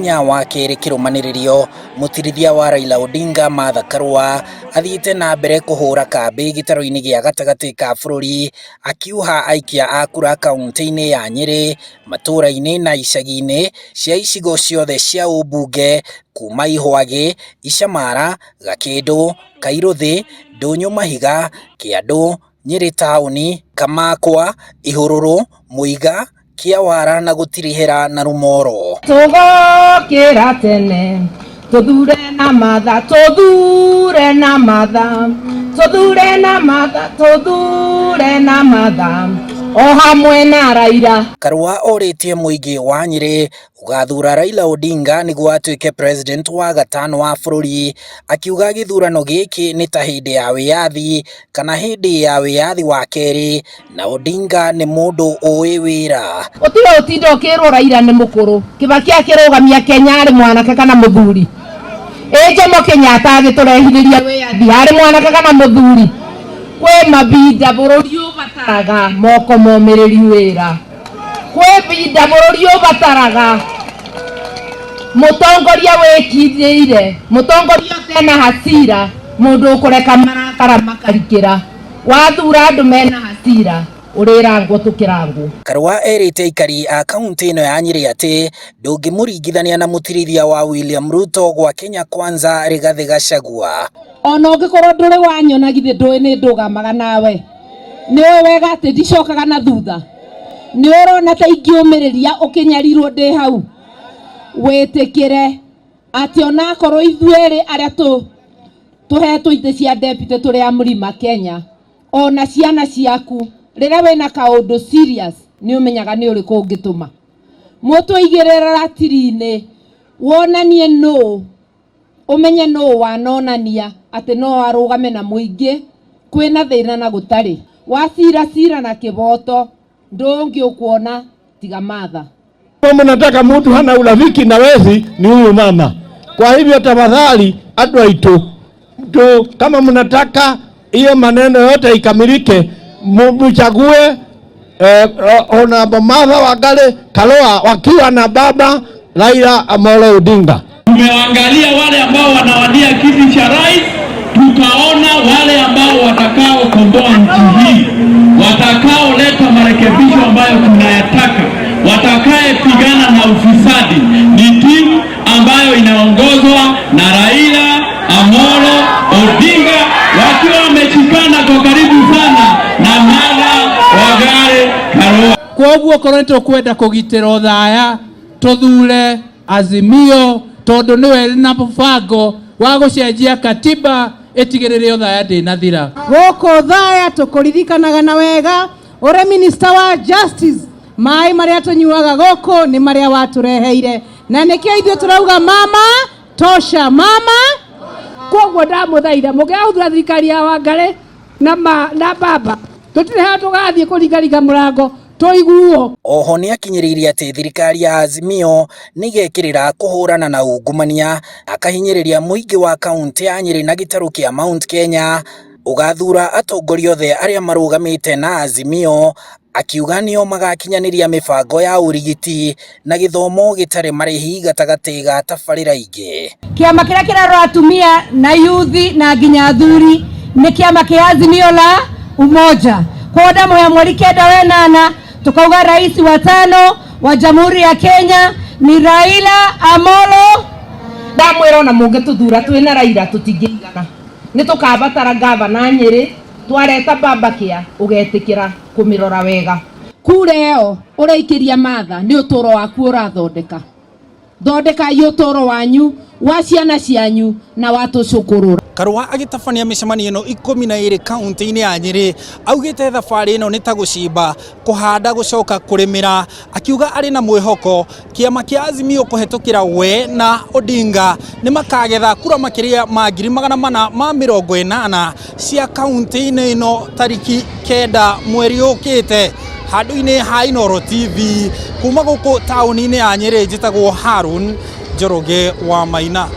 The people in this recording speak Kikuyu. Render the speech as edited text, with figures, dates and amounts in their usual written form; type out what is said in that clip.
Mũthenya wa kerĩ kĩrũmanĩrĩrio, mũtirithia wa Raila Odinga Martha Karua athiĩte na mbere kũhũra kambĩ gĩtarũ-inĩ gĩa gatagatĩ ka bũrũri akiuha aikia a kura kauntĩ-inĩ ya Nyĩrĩ, matũra-inĩ na icagi-inĩ cia icigo ciothe cia ũmbunge kuma Ihwagĩ, Icamara, Gakĩndũ, Kairũthĩ, Ndũnyũ Mahiga, Kĩandũ, Nyĩrĩ taũni, Kamakwa, Ihũrũrũ, Mũiga, Kĩawara na gũtirihĩra na Rũmoro. Tũgokĩra tene tũthure na Martha, tũthure na Martha, tũthure na Martha, tũthure na Martha, o hamwe na Raila. Karua orĩtie mũingĩ wa Nyĩrĩ ũgathura Raila Odinga nĩguo atuĩke president wa gatano wa bũrũri, akiuga gĩthurano gĩkĩ nĩ ta hĩndĩ ya wĩyathi kana hĩndĩ ya wĩyathi wa kerĩ na Odinga nĩ mũndũ ũĩ wĩra. Ũtige ũtinda ũkĩrwo Raila nĩ mũkũrũ. Kibaki akĩrũgamia Kenya arĩ mwanake kana mũthuri? Ĩ Jomo Kenyatta agĩtũrehithĩria wĩyathi arĩ mwanake kana mũthuri? Kwĩ mabinda bũrũri ũbataraga moko momĩrĩri wĩra. Kwĩ binda bũrũri ũbataraga mũtongoria wĩkindĩire, mũtongoria ũtena hasira, mũndũ ũkũreka marakara makarikĩra. Wathura andũ mena hasira, ũrĩrangwo tũkĩrangwo. Karua erĩte aikari a kauntĩ ĩno ya Nyĩrĩ atĩ ndũngĩmũringithania na mũtirithia wa William Ruto gwa Kenya Kwanza Rigathĩ Gachagua. Ona ũngĩkorwo ndũrĩ wanyona githĩ ndũĩ nĩ ndũgamaga nawe. Nĩ ũĩ wega atĩ ndicokaga na thutha. Nĩ ũrona ta ingĩũmĩrĩria ũkĩnyarirwo ndĩ hau. Wĩtĩkĩre atĩ onakorwo ithuerĩ arĩa tũhetwo itĩ cia deputy tũrĩ a Mlima Kenya, ona ciana ciaku rĩrĩa wĩna kaũndũ serious nĩ ũmenyaga nĩ ũrĩkũ ũngĩtũma. Mũtũigĩrĩra ratiri-inĩ wonanie nũ, ũmenye nũ wanonania atĩ no arũgame na mũingĩ kwĩna thĩna na gũtarĩ. Wacira cira na kĩboto ndũngĩ ũkuona tiga Martha. Kama mnataka mtu hana urafiki na wezi ni huyu mama. Kwa hivyo tafadhali andũ aitũ, kama mnataka hiyo maneno yote ikamilike, mchague Honorable Martha Wangari Karua wakiwa na baba Raila Amolo Odinga. Tumeangalia wale ambao wanawania kiti cha rais, tukaona wale ambao watakaokomboa nchi hii, watakaoleta marekebisho ambayo tunayataka, watakayepigana na ufisadi ni timu ambayo inaongozwa na Raila Amolo Odinga, wakiwa wameshikana kwa karibu sana na Martha Wangari Karua. Koguo korwo nĩtũkwenda kũgitĩra ũthaya, tũthure Azimio tondũ nĩwe na mũbango wa gũcenjia katiba ĩtigĩrĩre ũthaya ndĩnathira. Gũkũ Othaya tũkũririkanaga na wega ũrĩ minister wa justice, maĩ marĩa tũnyuaga gũkũ nĩ marĩa watũreheire, na nĩkĩo ithuĩ tũrauga mama tosha, mama. Koguo ndamũthaitha mũngĩaga gũthura thirikari ya Wangari na baba, tũtirĩ handũ tũgathiĩ kũringaringa mũrango tũiguo. Oho nĩakinyĩrĩirie atĩ thirikari ya Azimio nĩigekĩrĩra kũhũrana na ungumania, akahinyĩrĩria mũingĩ wa kauntĩ ya Nyĩrĩ na gĩtarũ kĩa Mount Kenya ũgathura atongoria othe arĩa marũgamĩte na Azimio, akiuga nĩo magakinyanĩria mĩbango ya ũrigiti na gĩthomo gĩtarĩ marĩhi gatagatĩ ga tabarĩra ingĩ. Kĩama kĩrĩa kĩrarora atumia na yuthi na nginya athuri nĩ kĩama kĩa Azimio la Umoja. Kwa damu ya mweri 9 wenana tukauga rais wa 5 wa Jamhuri ya Kenya ni Raila Amolo. Ndamwĩra ona mũngĩtũthura twĩna Raila tũtingĩigana, nĩ tũkabatara gavana Nyĩrĩ, twareta baba kĩa ũgetĩkĩra kũmĩrora wega. Kura ĩyo ũraikĩria Martha nĩ ũtũũro waku ũrathondeka. Thondekai ũtũũro wanyu, wa ciana cianyu na wa tũcũkũrũ. Karua agĩtabania mĩcemanio ĩno 12 kaunti-inĩ ya Nyĩrĩ, augĩte thabarĩ ĩno nĩ ta gũcimba, kũhanda, gũcoka kũrĩmĩra, akiuga arĩ na mwĩhoko kĩama kĩa Azimio kũhetũkĩra we na Odinga nĩ makagetha kura makĩria ma ngiri magana mana ma mĩrongo ĩnana cia kaunti-inĩ ĩno tariki 9 mweri ũkĩte. Handũ-inĩ ha Inooro TV kuma gũkũ taũni-inĩ ya Nyĩrĩ, njĩtagwo Harun Njoroge wa Maina.